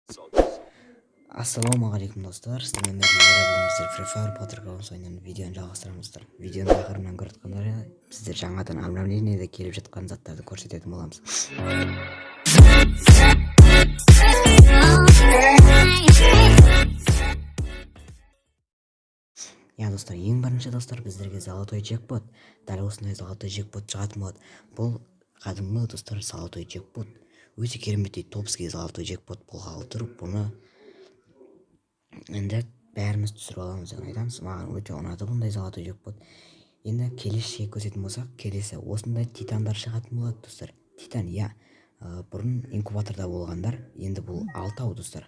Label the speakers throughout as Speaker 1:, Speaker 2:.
Speaker 1: Ассалаумағалейкум, достар! Сіздермен бірге бүгін біздер Free Fire Battlegrounds ойынының видеоны жалғастырамыз, достар. Видеоның тақырыбынан көріп жатқандар, біздер жаңадан обновлениеде келіп жатқан заттарды көрсететін боламыз. Иә, достар, ең бірінші, достар, біздерге золотой джекпот, дәл осындай золотой джекпот шығатын болады. Бұл кәдімгі, достар, золотой джекпот, өте кереметтей топский золотой джекпот болғалы тұр. Бұны енді бәріміз түсіріп аламыз деп айтамыз. Маған өте ұнады бұндай золотой джекпот. Енді келесі көзетін болсақ, келесі осындай титандар шығатын болады, достар. Титан, иә, бұрын инкубаторда болғандар. Енді бұл алтау, достар,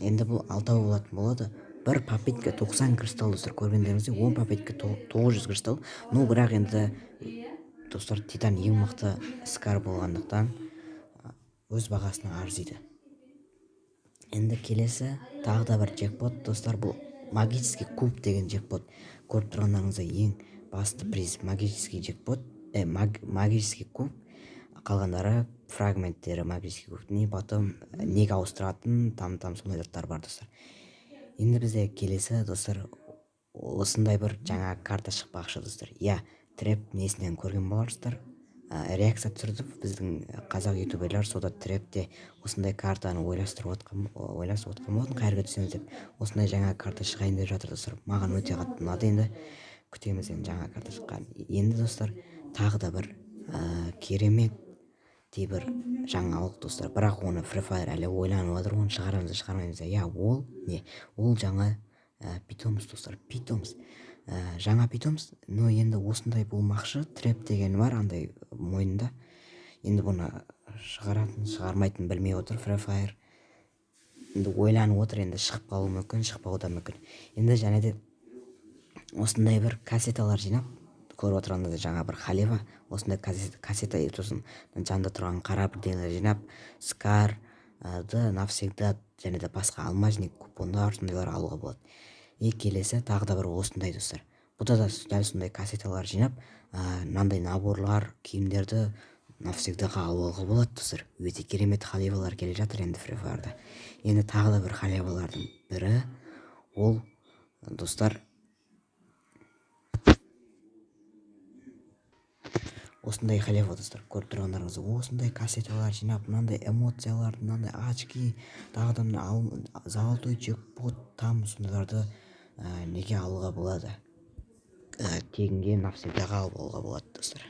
Speaker 1: енді бұл алтау болатын болады. Бір попытка 90 кристалл, достар. Көргендеріңіздей, 10 попытка 900 кристалл. Ну, бірақ енді, достар, титан ең мықты скар болғандықтан, өз бағасына арзиды. Енді келесі тағы да бір джекпот, достар. Бұл магический куб деген джекпот. Көріп тұрғандарыңыздай, ең басты приз магический джекпот, магический куб, қалғандары фрагменттері магический куб, и потом неге ауыстыратын там сондай заттар бар, достар. Енді бізде келесі, достар, осындай бір жаңа карта шықпақшы, достар. Иә, треп несінен көрген боларсыздар, реакция түсірді біздің қазақ ютуберлер. Сода трепте осындай картаны ойластырып отқан болатын, қай жерге түсеміз деп. Осындай жаңа карта шығайын деп жатыр, достар. Маған өте қатты ұнады. Енді күтеміз енді жаңа карта шыққанын. Енді, достар, тағы да бір кереметтей бір жаңалық, достар, бірақ оны Free Fire әлі ойланып жатыр, оны шығарамыз да, шығармаймыз да. Иә, ол не? Ол жаңа питомец, достар, питомец, жаңа питомец. Но енді осындай болмақшы, треп деген бар андай мойнында. Енді бұны шығаратын, шығармайтынын білмей отыр Free Fire, енді ойланып отыр. Енді шығып қалуы мүмкін, шықпауы да мүмкін. Енді және де осындай бір кассеталар жинап, көріп отырғандай, жаңа бір халява осындай кассета, сосын жанында тұрған қара бірдеңелер жинап, скар ды навсегда және де басқа алмазник купондар, сондайлар алуға болады. И келесі тағы да бір осындай, достар, бұда да дәл сондай кассеталар жинап, мынандай наборлар, киімдерді навсегдаға алуға болады, достар. Өте керемет халявалар келе жатыр енді Free Fire'да. Енді тағы да бір халявалардың бірі ол, достар, осындай халява, достар. Көріп тұрғандарыңыздай, осындай кассеталар жинап, мынандай эмоцияларды, мынандай очки, тағы да золотой джекпот там, сондайларды неге алуға болады, тегінге, навсегдаға алып алуға болады, достар.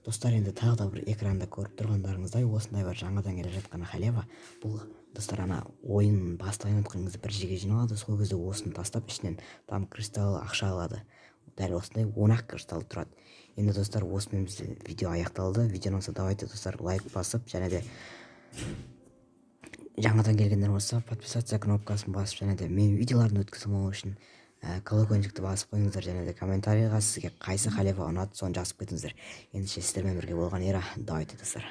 Speaker 1: Достар, енді тағы да бір экранда көріп тұрғандарыңыздай, осындай бір жаңадан келе жатқан халява. Бұл, достар, ана ойын бастайын жатқан кезде бір жерге жиналады, сол кезде осыны тастап, ішінен там кристалл, ақша алады. Дәл осындай 10 ақ кристалл тұрады. Енді, достар, осымен бізде видео аяқталды. Видео ұнаса, давайте, достар, лайк басып, және де жаңадан келгендер болса, подписаться кнопкасын басып, және де менің видеоларымды өткізіп алмау үшін колокольчикті басып қойыңыздар. Және де комментарийға сізге қайсы халява ұнады, соны жазып кетіңіздер. Ендеше, сіздермен бірге болған Ера. Давайте, достар.